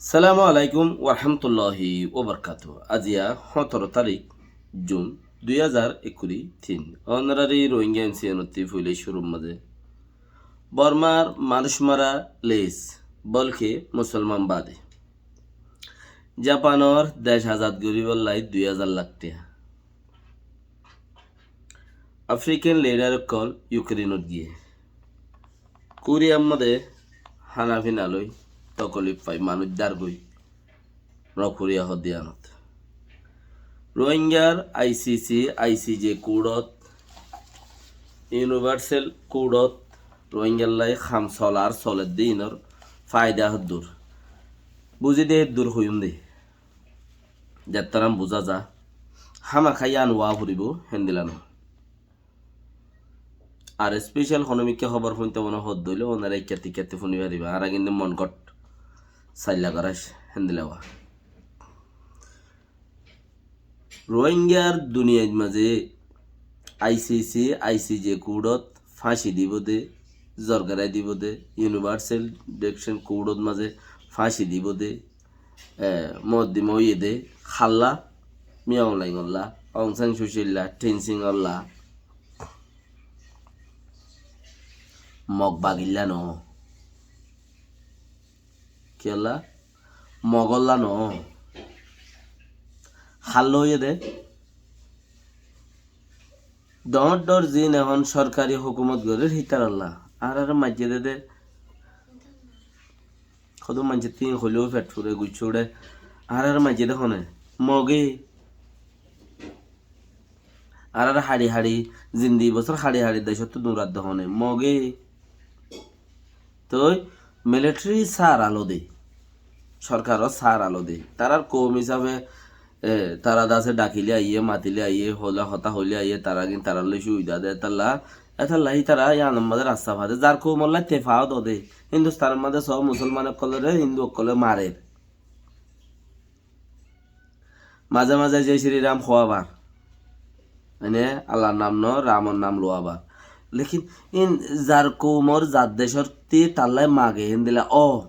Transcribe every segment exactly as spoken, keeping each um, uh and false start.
Assalamu alaikum warahmatulláhi wabarakátuhu. Aziya hóñtoro tarík Jun dui házar ekkuri tin. Ónorari Rohingya N C N ottú foila cúrur mazé Bormar manúic mara les, bolke Musolman bade. Japanor dec azad goríbolla dui házar lak tiya. African lidar ókkol Ukrainot giyé. Kuriyar mazé hána fina loi tokolif fai, manúic dárgoi. North Korea hoó de yíanot. Rohingyar I C C, I C J kudot, Universal kudot Rohingyar lai ham solar soler de, inor faida hoddúr. Buzí de hoddúr hoiyum de. Zettóran buzá za. Hámaká yían ówa foribó, héndilla no. Ar special honó mikká hóbor fúnto mone hoó de óile, ónara ikkátti ikkátti fúni faribá. Añára kintu mon gott sailla gorás, héndilla ówa. Rohingyar duniyair mazé I C C, I C J kudot fáñci dibó de, zorgarai dibó de, Universal Detention kudot mazé fáñci dibó de, e, moddima óiye de, hálla, Min Aung Hlaing olla, Aung San Suu Kyi olla, Thein Sein olla, Mog bagilla no. Kiyólla? Mogolla no. Hálla óiye de. Dhoóñr dhoóñr ziín ehón sorkari hókumot gorér hítaralla. Añárar maijjé de de. Hodún maincóttu hoilé fet fure, guccá uçé. Añárar maijjé de hone. Moge. Añárar haçi haçi, zindi bosór haçi haçi decóttu duñrar de hone. Moge. Toi military sára lode, sorkaror sára lode. Tarár koum hísafe, e, tará dase dhakile aiyé, matile aiyé, hola hotá hoile aiyé, tará gin tarár loi cúbida de, etalla, etalla hítara yíanor mazé rasta fade. Zar koumor lai te fao dode. Hindustanor mazé só musolman ókkolore Hindu ókkole marer. Mazé mazé Jai Shri Ram hoó abar. Mane Allar nam no, Ramor nam loó abar. Lekin in zar koumor, zar decór ti tallai mage héndilla ó.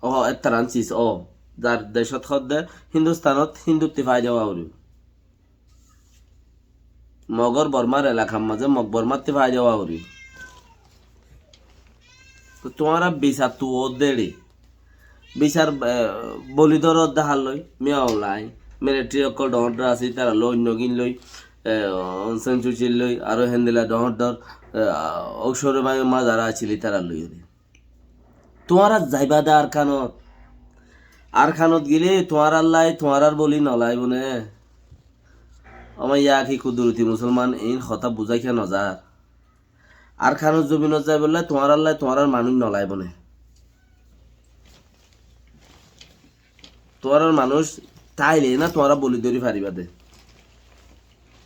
Ó, ettoran sis ó. Zar decót hoó de Hindustanot Hindutti faida ówa foribó. Mogor Bormar elakar mazé Mog Bormattú faida ówa foribó. Toi tuáñra bisar tuwódde eri. Bisar, e, boli dórodde hálloi, Min Aung Hlaing, military ókkol dhoóñr dhoóñr asé, ítarar loi, oinno gin loi, e, Aung San Suu Kyi loi, aró héndilla dhoóñr dhoóñr, e, Aung San Suu Kyi mazara accíl ítarar loi eri. Tuáñra zaiba de Arkanot. Arkanot gile tuáñrar lai, tuáñrar boli nolaibo né? Ó maiya ki kuduroti musolman, in hotá buzái kiyá nozar? Arkanor zobinot zaibolla tuáñrar lai, tuáñrar manúic nolaibo né? Tuáñrar manúic táile na tuáñra boli dóri faribá de.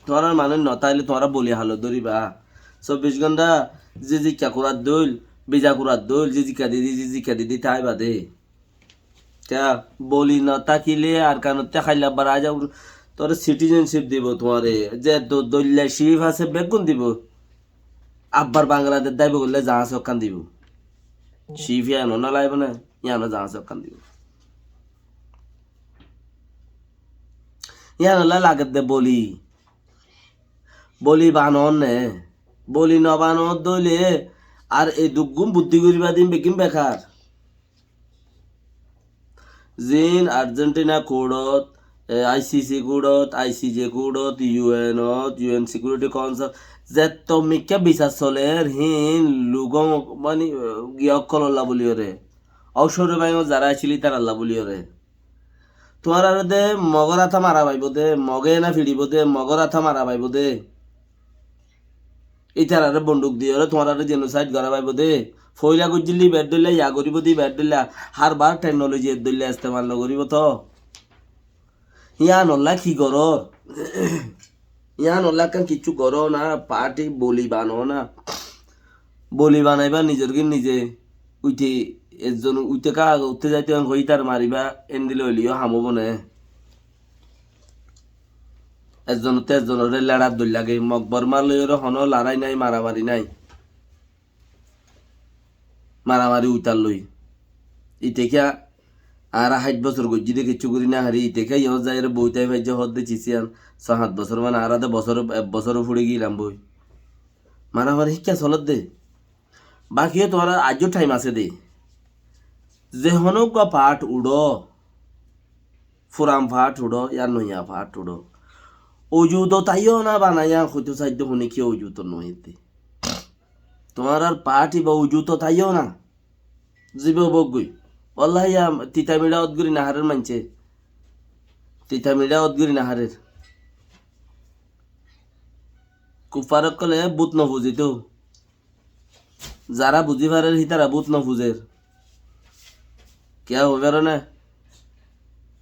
Tuáñrar manúic notáile tuáñra boli hálot dóriba. Sobbic gónta zizikka kurat dóil, biza kurat dóil, zizikka didi, zizikka didi táiba de. Kiyá, boli notákile Arkanottú háilla bar aza, tuáñre citizenship dibo tuáñre. Ze do-, doilla cif asé beggún dibo. Abbar Bangladec daibo goille zañs okkán dibo. Cif yíano nolaibo né, yíano zañs okkán dibo. Yíanolla lagedde boli. Boli banon né. Boli nobanon dóile ar e duggún buddí goriba din beggín bekar. Zin Argentina kudot, e, I C C kudot, I C J kudot, U N ot, U N Security Council, zetto mikká bisar soler, híin lugó mani, e, giya ókkololla buliyóre. Óusore báiyo zara accíl ítaralla buliyóre. Tuáñrare de Mogor ata mara baibo de, Moge ena fiçibo de, Mogor ata mara baibo de. Ítarare bonduk diyóre tuáñrare genocide gora baibo de. Foila goijjíl de ibá eddoilla, ya goribo de ibá eddoilla, hárbar technology eddoilla estemal nogoribo to. Yíanolla ki goror? Yíanolla ekkán kiccú goró na, party boli bano na. Boli banaiba nizor gín nize. Uite, ezzon uite ka, utte zaite hoi tar mariba, endilla óile yó ham óibo né. Ezzonotte ezzonoré leçar dóil lage. Mog Bormar loiyóre honó larái nái, maramari nái. Maramari uitar loi. Ite kiyá Añára háit bosór goijjí dé kiccú gorí no farí, ite kiyá yót zaiyóre boói tái faijjé hoódde ciciyan, só hát bosór mane añára dé bosór, ek bosór fúçi giyílam boi. Maramari híkka solódde. Báki yó tuáñra aijjó thaim asé dé. Ze honó uggúa paáth uçó, furan paáth uçó, yá noiya paáth uçó. Ujuto taiyó na banaiyá, hoitó saidde hone kiyé ujuto noóidde. Tuáñrar paáth ibá ujuto taiyó na. Zibá bóggoi. Wallahi, am, tita miçá ot gorí no farer maincé. Tita miçá ot gorí no farer. Kuffar ókkole bút no fuzito. Zará buzí farer, hítara bút no fuzer. Kiyá hoi faro né?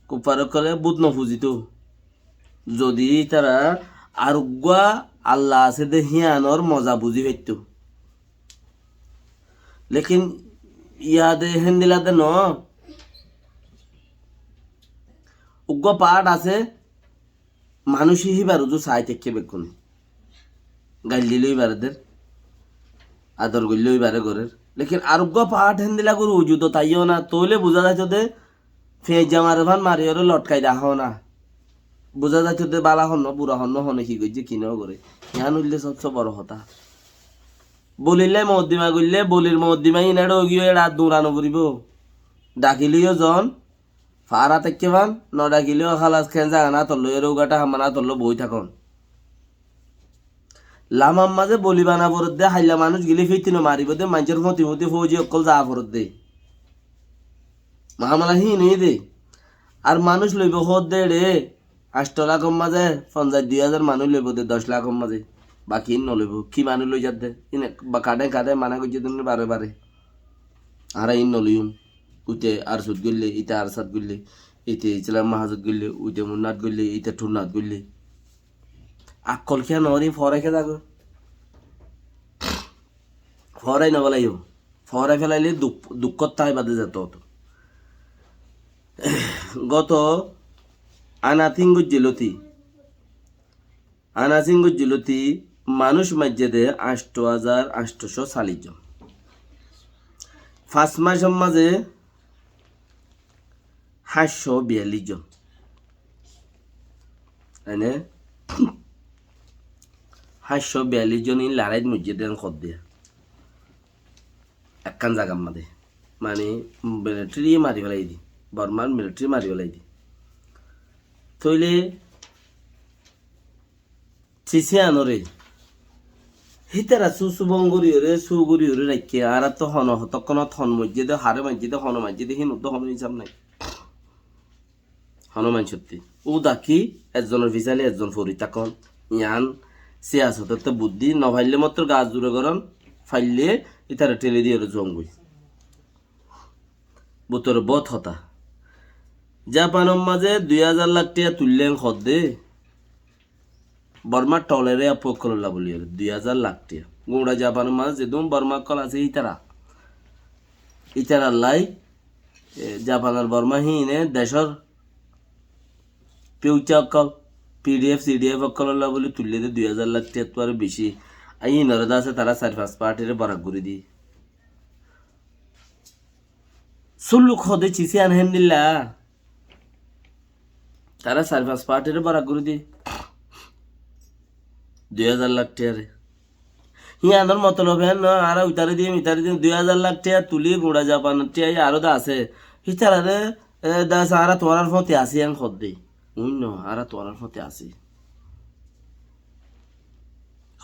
Kuffar ókkole bút no fuzito. Zodi ítara ar uggúa Allah asé dé híyanor moza buzí faittó. Lekin yá dé héndilla dé noó. Uggúa paáth asé, manúic híbar uzu sai táikke bekkúne. Gail dilé íbare der, ador goillé íbare gorer. Lekin ar uggúa paáth héndilla gorí ujuto taiyó na, tóile buzá zaito dé, feñjja mare fán mariyóre lotkai dahá na. Buzá zaito dé bála honnúa, bura honnúa, hone ki goijjé, ki no goré. Yián óilde sobse boro hotá. Bolillái mokoddima goillé, bolir mokoddima iín eçé óigiyoi, eçé ar duñra no foribó. Dhakilé yó zon, fara táikke fán, no dhakilé yó hálas, ken zagan átolla, eçé uggúa thámman átolla boói tákon. Lamar mazé boli bana foredde, hailla manúic gilé fítino maribóde, maincór fóti fóti fóuji ókkol za foredde. Mahamala híin óiye dé. Ar manúic loibó hoódde eçé, añctho lakor mazé fonzaic dui házar manúic loibó dé, doc lakor mazé. Baki ín noloibó. Ki manúic loizadde? Ín ek-, ba kaçé kaçé mana goijjé dé bare bare. Añára ín noloiyum. Uite ar sut goillé, ite ar sat goillé, ite Islam mahazot goillé, uite munnat goillé, ite thunnat goillé. Akkol kiyá noóri, foórai kiyá zagói? Foórai no felaiyó. Foórai felailé duk-, dukkót táki bade zeto hoto. Goto ana tin goijjé lóti, ana tin goijjé lóti manúic maijjé dé añctho házar añctho cót sallic zon. Fañs maicor mazé háñtcó biyallic zon. Ene háñtcó biyallic zon ín laráit moijjé dé hoódde. Ekkán zagar mazé. Mane, militari mari félai dí. Bormar militari mari félai dí. Tóile Sisiyanoré hítara su su bon goríyoré, su goríyoré raikké, añárattú hono hotokkonot hon moijjé dé, haré maijjé dé, hono maijjé dé, hín uddú hono hísab nái. Hono maincótti. Údaki ezzonor fisali ezzon fori tákon. Yián siyasotottú buddí, no faillé mottor gas zure gorón, faillé ítara théli diyoré zongói. Bútore boóut hotá. Japanor mazé dui házar lak thiya tuillé hoódde. Bormar tholere appu ókkolólla bóli, dui házar lak thiya. Guñça Japanor mazé zedún Borma ókkol asé ítara. Ítarallái, e, Japanor Borma híine decór fiuca ókkol, P D F, C D F ókkolólla bóli tuillé dé dui házar lak thiyattú aró bicí. Ar híinoré dé asé tará sair fañs partiré borak gorí diyé. Sulluk hoóde Sisiyan héndilla. Tará sair fañs partiré borak gorí diyé. Dui házar lak thiyaré. Híyanor motolob héen no, añára uitaré diyum, uitaré diyum, dui házar lak thiya tulí, guñça Japanor thiya aró dé asé. Hítararé, e, dé asé, añára tuáñrar fóti así héen hoódde. Uin no, añára tuáñrar fóti así.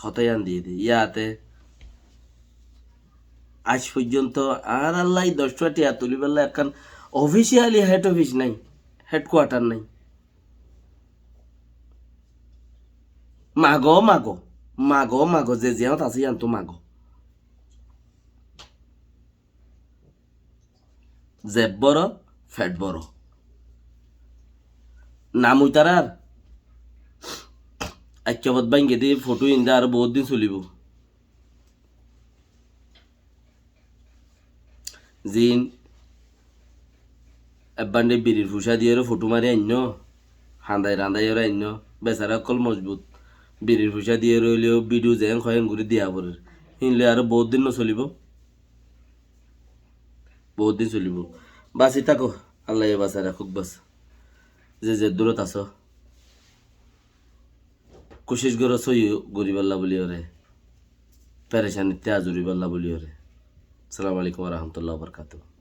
Hotá yián diyé dé. Yáte aij foijjonto añárallái doc fua thiya tulíballái ekkán officially head office nái, headquarter nái. Mago, mago, mago, mago, ze ziyánot asé yíantu mago. Zeb boro, feth boro. Nam uitarár. Aikkabot báinge dé fothú indá aró boóut din solibóu. Ziín ebbáñde birir fucá diyoré fothú mari ainnó, hañdai rañdaiyoré ainnó, besará ókkol mozbut. Birir fucá diyoré óileyó bídiyo zeén hoó eén gorí diya forer. Híin loi aró boóut din nosolibóu. Boóut din solibóu. Basi táko. Allaye basai rakók bas. Ze ze durot asó, kucíc goró sóiyi goríballa buli óre, perecanittú azuriballa buli óre. Assalamu alaikum wa rahmatullahi wa barakatuhu.